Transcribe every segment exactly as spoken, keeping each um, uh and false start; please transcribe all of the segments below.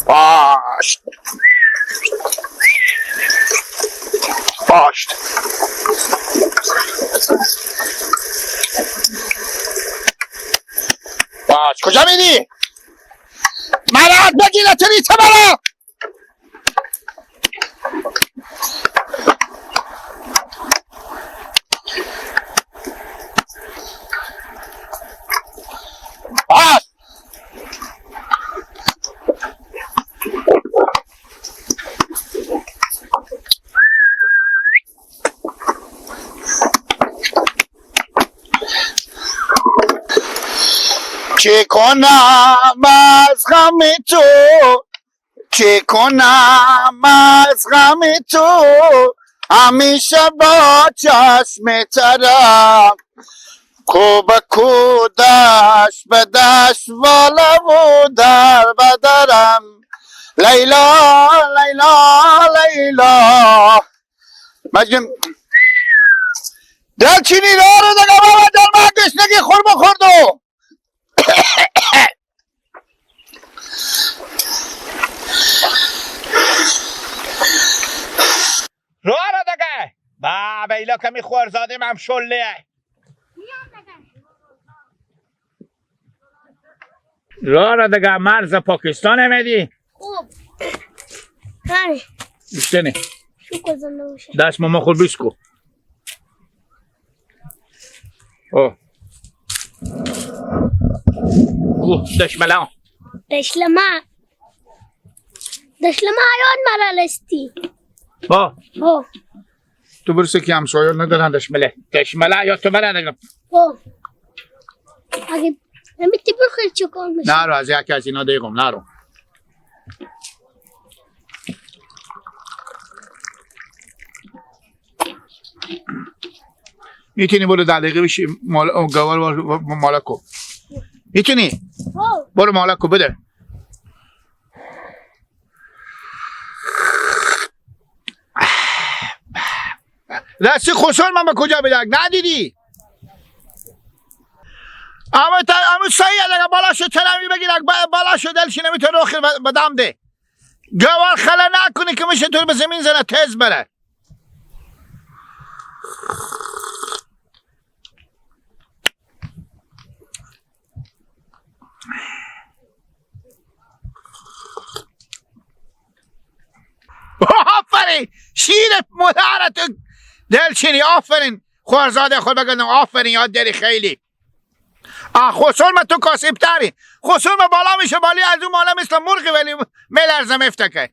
پاشت. پاشت. پاشت. کجا میری؟ مرا بگیر، اتری چه مرا؟ پاشت. چه کنم از غم تو، چه کنم از غم تو، همیشه با چشم ترم. کو به کو، دشت به دشت، واله و در به درم. لیلا، لیلا، لیلا. مجنون. دلچینی، راه رو دگه بابا جان، ما گشنگی خور بخوردو. راه رو دگه. بابا، ایلا کمی خوارزاده من شله. راه را دگه مرز پاکستان آمدی؟ خوب. هانی. بیشتنی. شکر زنده باشه. دست ماما خود بیسکو. او. او، دشملا. دشلما. دشلما حیوان مرا لستی. با. او. تو برسه که همسایه ندارن دشمله. دشمله یا تو بره نگم. او. اگه نمیتی بخیر چه کار می‌شه؟ نرو، از یکی از اینا دیگم، نرو. می‌تونی برو ده دقیقه بشی مال-، او گوار و مالکو. می‌تونی؟ او. برو مالکو بده. راستی خسور من به کجا بدک؟ ندیدی؟ اما تا، اما سعی اگه بالا شد، چرمی بگیر، اگه با-، بالا شد، دلشی نمی‌تونه رو خیر ب-، بدم ده. گوار خلا نکنی که می‌شه تو به زمین زنه، تیز بره. آفرین! شیر مادر تو دلچینی، آفرین! خوارزاده خود بگردم، آفرین، یاد داری خیلی. آه، خسور ما تو کاسیب تری. خسور ما بالا می‌شه، بالی از اون بالا مثل مرغی ولی می‌لرزه می‌فتکه.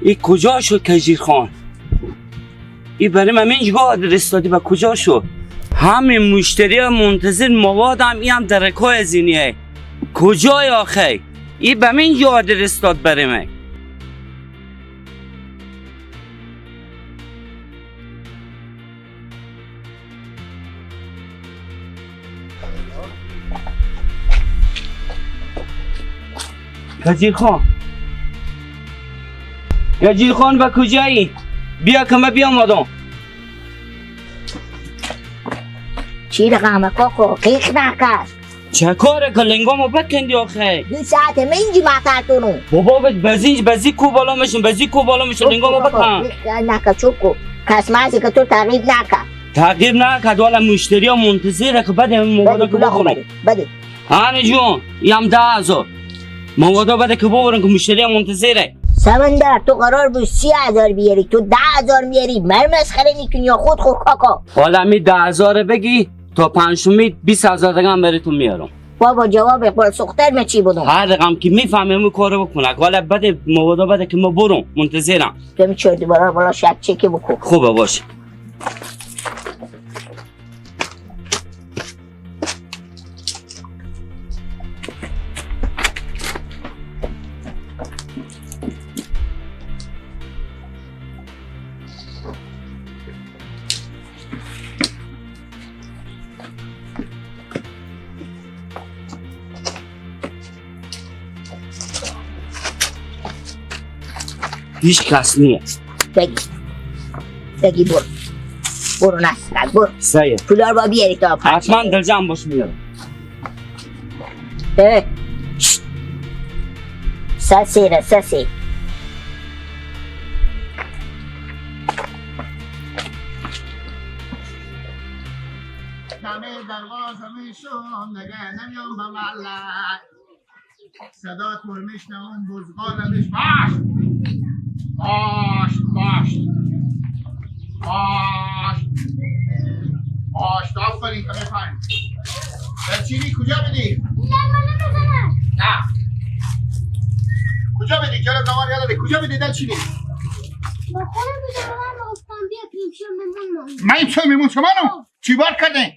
ای کجا شد کجیر خان؟ ای بریم همین جا آدرس دادی، به کجا شد؟ همین مشتری هم منتظر مواد هم، ای هم درکای زینیه. کجای آخه؟ ای به همین جا آدرس داد بریم. کجیر خان. کجیر خان، به کجایی؟ بیا که من بیام آدم. چی رقمه کاکو؟ قیق نکن. چه کاره که لنگا ما بکندی آخه؟ دو ساعت من اینجی مطل تونو. بابا، بد بزینج، بزی کو بالا مشین، بزی کو بالا مشین، لنگا ما بکن. نکه چوب کو. کس مسی که تو تعقیب نکه. تعقیب نکه، والا مشتری ها منتظره که بده این موبایل که بخورم. بده، بده. هانه جون، یم ده هزار. موبایل بده که ببرم که مشتری ها منتظره. سمندر، تو قرار بود سی هزار بیاری، تو ده هزار میاری، مر مسخره می‌کنی یا خود خود کاکا؟ حالا می ده هزار بگی، تا پنجشنبه بیست هزار دیگه هم براتون میارم. بابا، جواب اقبال سختر من چی بدم؟ هر رقم که می‌فهمه همون کارو بکنه. حالا بده، موبایل بده که ما برم، منتظرم. تو می چهار دوباره بالا شک چکی بکن. خوبه، باشه. هیچ کس نیه. بگی. بگی برو. برو نسلک، برو. سه. پولار با بیاری تا پنج. حتما دلجم باش میارم. اه. شت. سه سه ره، سه سه. همه دروازه می‌شون، نگه نمیام به محله. صدا تو رو می‌شنوم، بزغالمش. باش! باش، باش. باش. باش، آفرین که می‌فهمی. دلچینی کجا بدی؟ نه، من نمی‌زنم. نه. کجا بدی؟ جلو دوار یالا دی. کجا بدی دلچینی؟ با خودم بودم، من گفتم بیا پیش میمون. من پیش میمون شما نو؟ چی بار کردین؟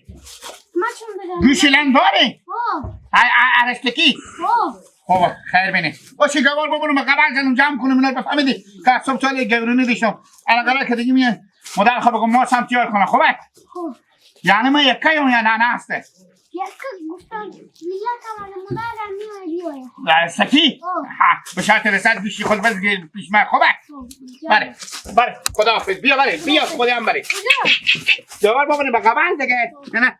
ما چون بدم؟ گوش لنگ داری؟ آه. ا-، ا-، ارشتکی؟ آه. خب، خیر بینی. باشه، گوار ببرم، قبل زنم، جمع کنم، اینا رو بفهمیدی که از صبح سالی گورونی دیشم. الان قرار که دیگه میان. مادر خب بگم، ما سم تیار کنه، خوبه؟ خب. یعنی ما یکه یا نه، نه هسته؟ یکه گفتم، میلت هم از مادر هم می‌آید، می‌آید. سکی؟ آه. ها، به شرط رسد بیشی خود بس پیش من، خوبه؟ خب، بله، بله، خداحافظ. بیا، بله، بیا، خودی هم بله. کجا؟ جوار بابا، به قبل دیگه. نه، نه.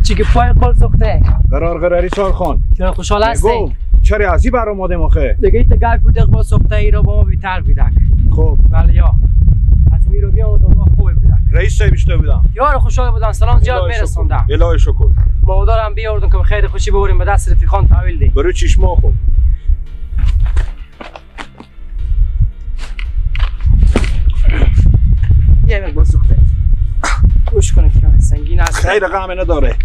چی که پای قل سخته. قرار قراری سال خان. چرا خوشحال هستی؟ بگو، چرا ازی بر آمدیم آخه؟ دیگه ایت گپ بود، اقبال سوخته ای را با ما بیتر بیدک. خب. بله یا. از میرو بیا و دنیا خوبی بیدک. رئیس صاحب اشته بودم. یار خوشحال بودم، سلام زیاد الهی شکر. می‌رسوندم. الهی شکر. ما دارم بیاوردم که خیر خوشی ببریم به دست رفیقان تحویل دیم. برو چشما خب. یه مقدار سوخته. گوش کنید که سنگین است. خیر، غم نداره.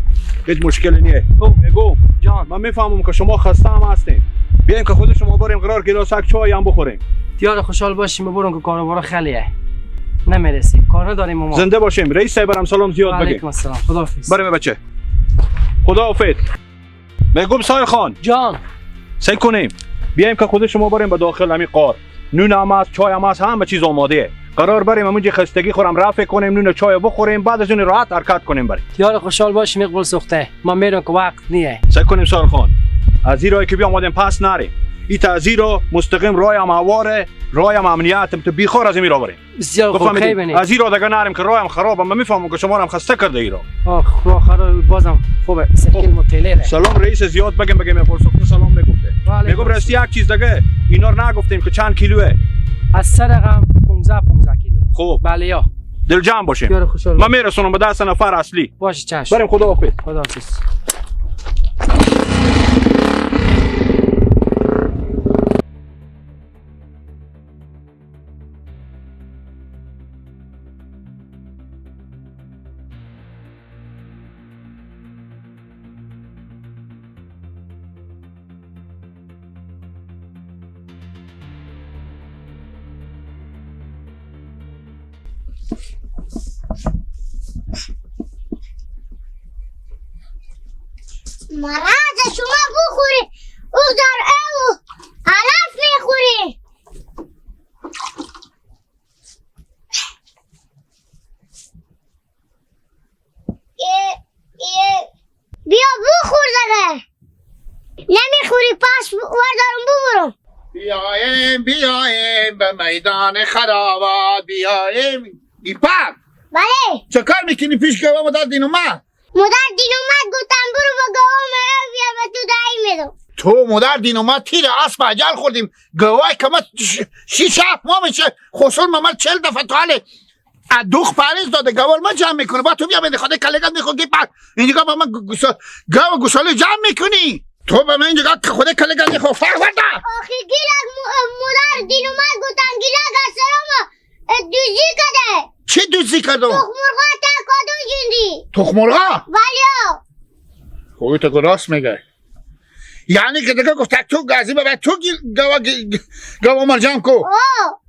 هیچ مشکلی نیه. خب. می‌گو، جان. من می‌فهمم که شما خسته هم هستین. بیایم که خود شما بریم قرار گیلاسک چای هم بخوریم. دیار خوشحال باشیم، ببرم که کاروبارا خیلیه. نمی‌رسیم. کار نداریم ما. زنده باشیم. رئیس صاحب هم سلام زیاد بگیم. و علیکم السلام. خداحافظ. بریم بچه. خداحافظ. می‌گم سایل خان. جان. سی کنیم. بیایم که خود شما بریم به داخل همین قار. نون هم هست، چای هم هست، همه چیز آماده. قرار بریم همونجا خستگی خورم رفع کنیم، نون چای بخوریم، بعد از اون راحت حرکت کنیم بریم. یار خوشحال باشیم اقبال سوخته. ما می‌رم که وقت نیه. سی کنیم سایل خان. از این راهی که بیامدیم پس نریم. ایت از این راه مستقیم راه هم هواره، راه هم امنیت، تو بیخار از این راه بریم. بسیار خوب، بفهمیدی؟ خیلی بینی. از این راه دگه نریم که راه هم خرابه، من می‌فهمم که شما رو هم خسته کرده ای راه. آه، راه خراب بازم خوبه، سکل خب. متعلقه. سلام رئیس زیاد بگم، بگم اقبال سوخته سلام می‌گفته. و علیکم می‌گم راستی السلام. یک چیز دگه، اینا رو نگفتیم که چند کیلوه؟ از سر رقم پونزده، پونزده کیلو. خب. بله یا. دل جمع باشیم. بسیار خوشحال. من می‌رسونم به دست نفر اصلی. باشه چشم. بریم، خداحافظ. خداحافظ. مرض شما بخوری، او دار او علف می‌خوری. ای، ای، بیا بخور دگه. نمیخوری پس وردارم ببرم. بیایم، بیایم به میدان خرابات، بیایم. گیپک. بله. چه کار می‌کنی پیش گوه مادر دین اومد؟ مادر دین اومد گفتم برو با گوه مه بیا به تو دهی می‌دم. تو مادر دین اومد تیر اسب اجل خوردیم. گوه کمت ش-، شیش هفت ماه می‌شه. خسور ممر چهل دفعه تا حاله ا دوخ پریز داده، گوار ما جمع می‌کنه. با تو بیا بده خدا کلگت می‌خو گیپک. اینجا با من گو-، گوسا-، گو گوساله جمع می‌کنی. تو به من اینجا که خدا کلگت می‌خو فرق ورده. آخی گیلک م-، مادر دین اومد گفتن گیلک از سلام، اه، دوزی کده. چی دوزی کردو؟ تخم مرغا تا کادو جندی. تخم مرغا؟ بله. خب تو که راست میگه. یعنی که دیگه گفت تو گازی بابا تو گیل-، گوا گی-، گوا مرجان کو. آه.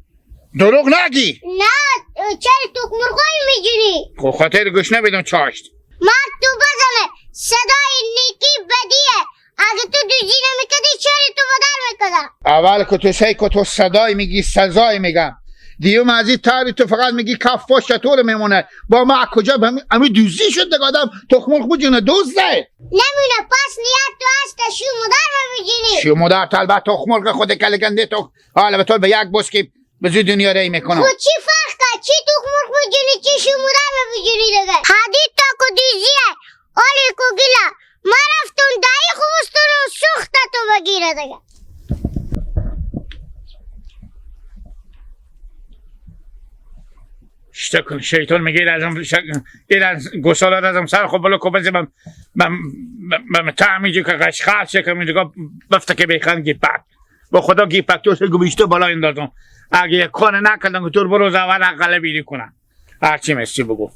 دروغ نگی. نه، چرا تخم مرغای می‌جونی؟ خب خاطر گوش نبیدم چاشت. مرد تو بزنه، صدای نیکی بدیه. اگه تو دوزی نمی‌کدی، چرا تو بدر می‌کدم؟ اول که تو سی که تو صدای میگی، سزای میگم. دیوم از این تاری تو فقط میگی کف پشت تو رو میمونه. با ما کجا به همی-، همی دوزی شد دیگه آدم تخم مرغ بجونه دزده. نمونه، پس نیت تو هست که شو مادر رو بجونی. شو مادر تو البته تخم مرغ خود کلگنده تو. حالا به تو به یک بوس که به زو دنیا ری می‌کنم. خو چی فرق کرد؟ چی تخم مرغ بجونی، چی شو مادر رو بجونی دیگه. حدید تا کو دوزیه، آلی کو گیله. ما رفتم دایی خوبستون و سوخت تو بگیره دیگه. اشته کن، شیطان میگه: «ایره از ام شک-، ایره از گوساله را از ام سر خو بلو کو بزی بم، بم، بم، بم تعمیجی که قشقر چه کم اینجا بفته که بیخان گیپک.» با خدا گیپک تو سه گوشته بالا اندازم. اگه یک کار نکردن که تو رو برو زوال عقله بیری کنن. هرچی مستی بگو.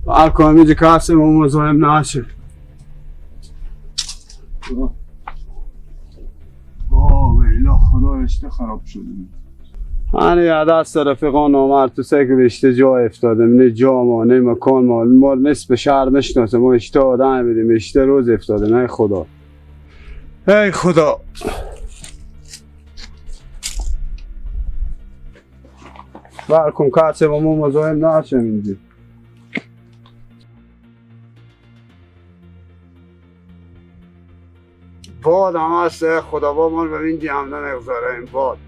هر کامی دی کسی ما مزاحم نشه. آه، ویلا خدا رشته خراب شده. هنه یه دست رفیقان نامرد تو سه که به اشته جا افتاده، نه جا ما، نه مکان ما، ما نصف شهر نشناسه، ما اشته آدم بدیم، اشته روز افتاده، نه خدا. ای خدا. بر کن کسی با ما مزاحم نشه اینجا. باد هم هست، خدا با ما رو ببین دی هم نمیگذاره این باد.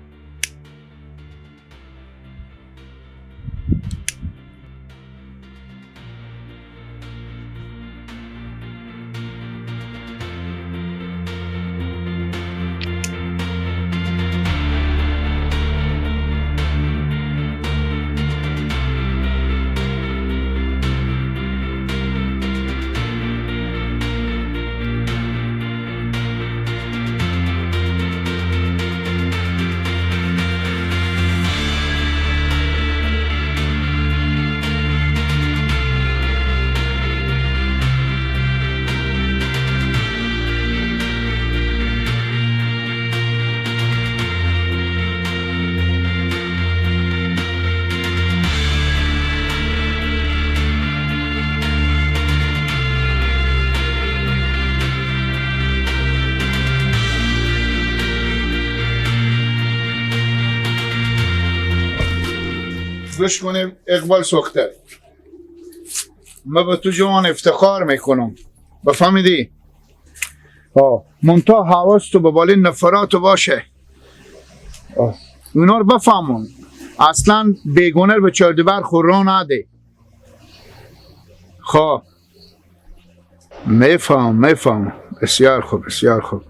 گوش کنیم اقبال سختر، من به تو جوان افتخار می‌کنم، بفهمیدی؟ آه. منتها حواس تو به بالین نفرات باشه. آه. اونا رو بفهمون. اصلاً بیگونه رو به چهار دیوار خو راه نده. خب. می‌فهم، می‌فهم. بسیار خوب، بسیار خوب.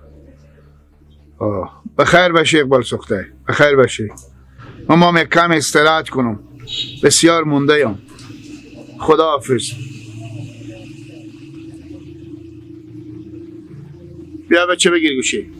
آه. بخیر باشی اقبال سخته. بخیر باشی. من ما هم یک کم استراحت کنم. بسیار مونده ام. خداحافظ. بیا بچه بگیر گوشی.